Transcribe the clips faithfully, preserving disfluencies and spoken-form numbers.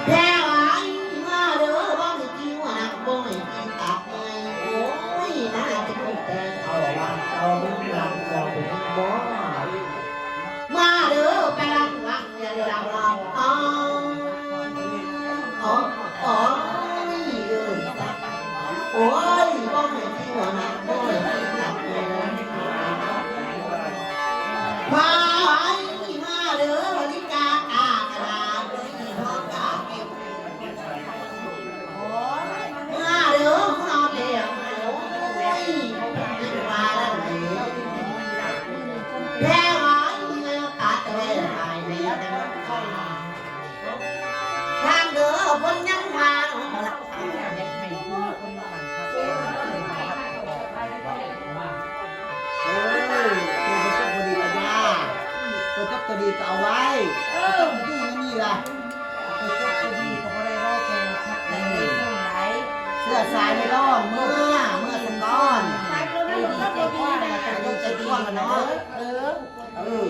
Pè ay, mare, ban m di w nan bon ki tap mwen. Oy, nan te kontan, awa, awa, mwen la, mwen la, mare, pè la, mwen la, mwen la, mwen la, oh, oh, oh, oy, oy, ban m di w nan bon ki tap mwen. Pè ay, mare, li ka, ka, ka, ka,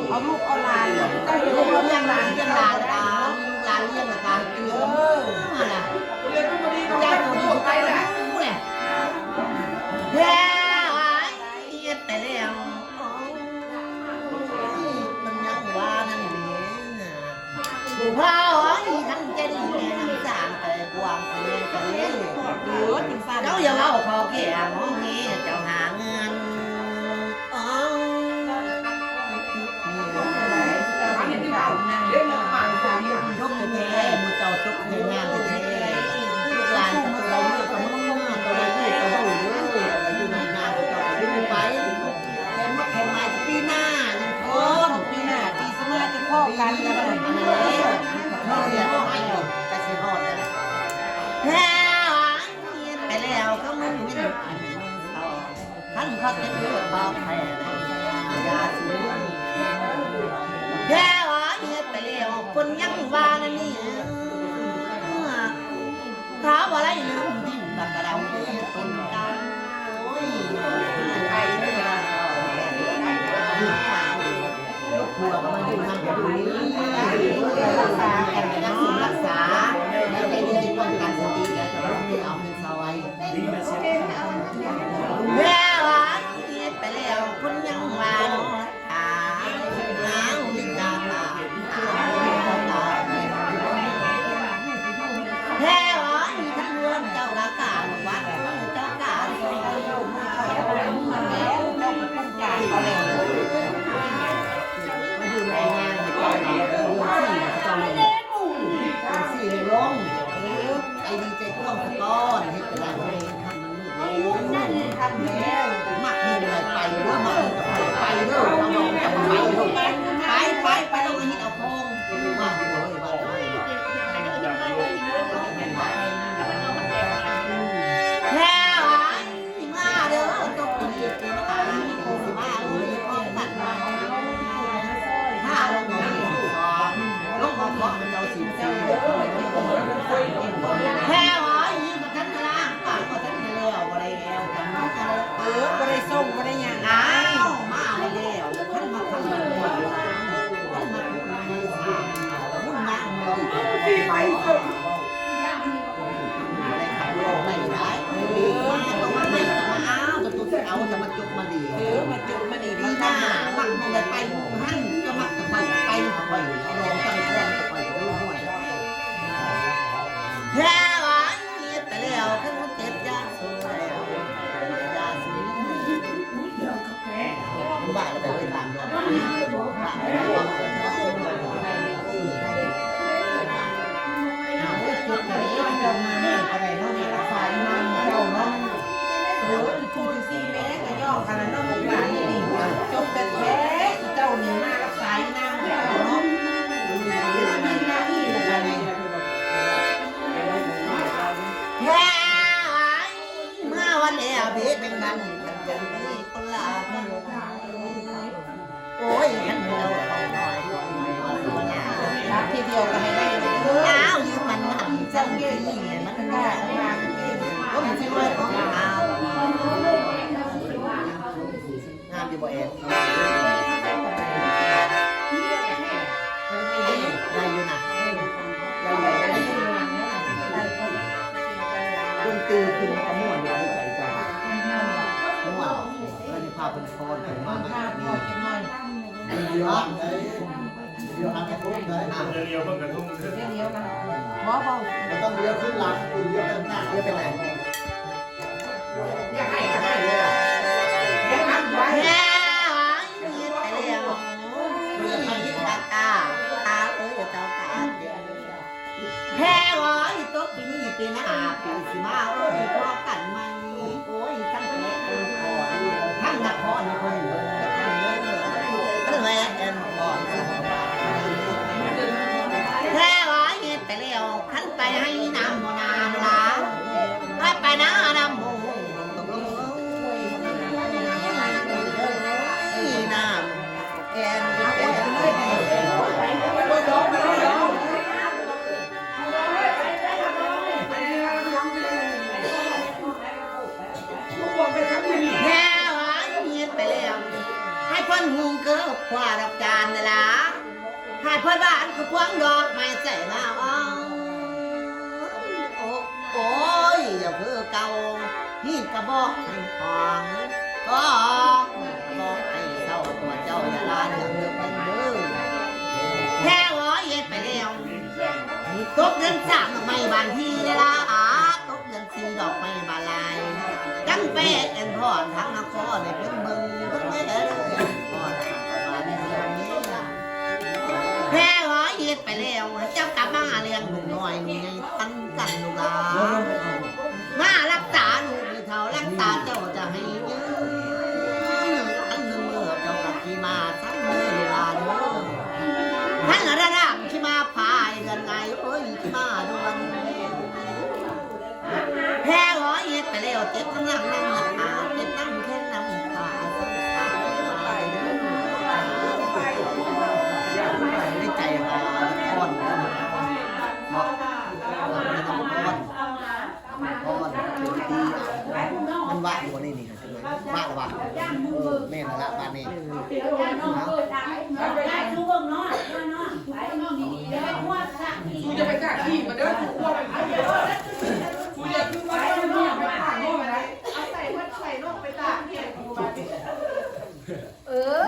เอาลูกเอาหลาน ลูกเลี้ยงหลานเลี้ยงหลานแล้วก็ลูกหลานเลี้ยงแล้วก็เออนั่นแหละ เฮ็ดไปแล้ว โอ้ย มันยังว่านั่นเอง ผู้พ่อเอ้ย คันจะดีแม่นำสร้างไปกว้างไปเลย เออ จังซั่น เจ้าอย่าเว้าขอแก่มองนี้ เจ้าหาเงิน อ๋อ จบแท้ๆ หมู่เจ้าจบแท้งามแท้ๆ ลูกหลานก็ตัวใดลูกก็มึง ตัวใดลูกก็ลูกเด้อ อยู่ในงานก็เจ้าก็อยู่ไป แต่มาขอมาปีหน้ายังพอ ปีหน้า ปีสมาจะพอกัน ปีนี้ก็ได้ เนาะ เดี๋ยวก็ให้อยู่ ก็สิฮอดแล้ว แล้วไปแล้วก็มึงไม่ได้ คันเขาจะเลือกตอบแทนอย่าสิแค่ว่าเฮ็ดไปแล้วคนยังว่านั่นนี่ เขาบ่ได้ลืมดินบักกะเดาเด้ต้นกล้า โอ้ย ไปเด้อ ลูกผัวก็มาอยู่นำกันอยู่นี่ รักษากันเนาะ รักษา ให้ใจดีๆ ป้องกันสติ แล้วก็เอาเงินซอย แม่ว่าเฮ็ดไปแล้วคนยังว่าเนาะ ตายหาวิกาตาแม่ว่ามีทั้งรวมเจ้ากะกะวัดเจ้ากะเจ้าก็ต้องจ่ายเขาแล้ว มาอยู่ในงานเจ้าเจ้าเจ้าเจ้าสี่ลง ไอ้ดีใจกว้างสะก้อน เฮ็ดกระดาษเลย มักมีอะไรไปเด้อ มักมีอะไรไปเด้อ เอาลองกันไปเด้อ ไป ไป ไป เอาเงินเอาทอง มาเด้อ มาเด้อ แล้ว มาเด้อ ตกตีตีมา มาเลย พร้อมกันมา ถ้าลงมาลงมาขอเจ้าสิ แพ้วะอีมันทันล้างปากก็ทันแล้ว บ่ได้แล้ว เออ บ่ได้ส่ง บ่ได้หยัง อ้าว มาแล้ว คันมาคันมาคันมาคันมา มึงมา ไป เอาจะมาจบมาดี เออ มาจบมาดี ปีหน้า มักมองไปไปมุงหัน ก็มักจะไปไปไปลองกันแทนจะไปรู้ด้วย แพ้วะเฮ็ดไปแล้ว คือมันเจ็บยาสูบแล้ว ยาสูบ มาวันแล้วเบเป็นกัน คนละ โอ้ยคันเดียว ทีเดียวก็ให้ได้ อ้าวยืมมันหันจังเกยมันก็ ก็มันสิว่าของอ้าว งามอยู่บ่แอน ได้อยู่นะ ได้อยู่ เดี๋ยวเดี๋ยวกัน บ่บ่ บ่ต้องเลี้ยวขึ้นหลังคุณเลี้ยวกันหน้าเลี้ยวไปไหน แพ้ว่าอีตาเอ้ยเจ้าตาเดียว แพ้ว่าอีตกปีนี้ปีหน้าปีสิมาเอ้ยพอกันใหม่ โอ้ยทั้งแพ้ทั้งนครคนเบิดทั้งแหวนอ่อนแพ้ว่าเฮ็ดไปแล้วคันไปให้น้ำบ่น้ำลาถ้าไปน้าน้ำบ่น้ำแอนแอน แพ้ว่าเฮ็ดไปแล้ว ให้เพิ่นหุงเกลือขวาดอกจานนี่ล่ะ ให้เพิ่นว่าอันคือพวงดอกไม้ใส่มาเอาโอ้โอ้ยอย่าเพื่อเก่านี่กระบอกให้ของของบอกให้เศร้าตัวเจ้าอย่าลาเรื่องเรื่องเด้อแพ้ว่าเฮ็ดไปแล้ว ตกเดือนสามดอกไม้บานที่ได้ละอาตกเดือนสี่ดอกไม้บานลาย จังไปแอนพอนทางนครในเพิ่นเบิ่งเพิ่นไม่ได้เลยแอนพอนทางประมาณนี้แพ้หอยเฮ็ดไปแล้ว เจ้ากลับมาเลี้ยงลูกน้อยนี่ไงทันกันลูกหลานมารักษาลูก เฒ่ารักษาเจ้าจะให้ยืนอันหนึ่งเมื่อเจ้ากะสิมาทั้งเมื่อเวลาเด้อทั้งระดับสิมาพายเดือนไงโอ้ยสิมาด่วนแพ้ร้อยเฮ็ดไปแล้วเจ็บทั้งหลังนั่งหนักขาเจ็บทั้งแข้งนั่งขาทั้งขาในใจว่าอ่อนเนาะอ่อน มันว่างอยู่บ่นี่นี่ว่างว่างเออแม่นละบ้านนี่ เออ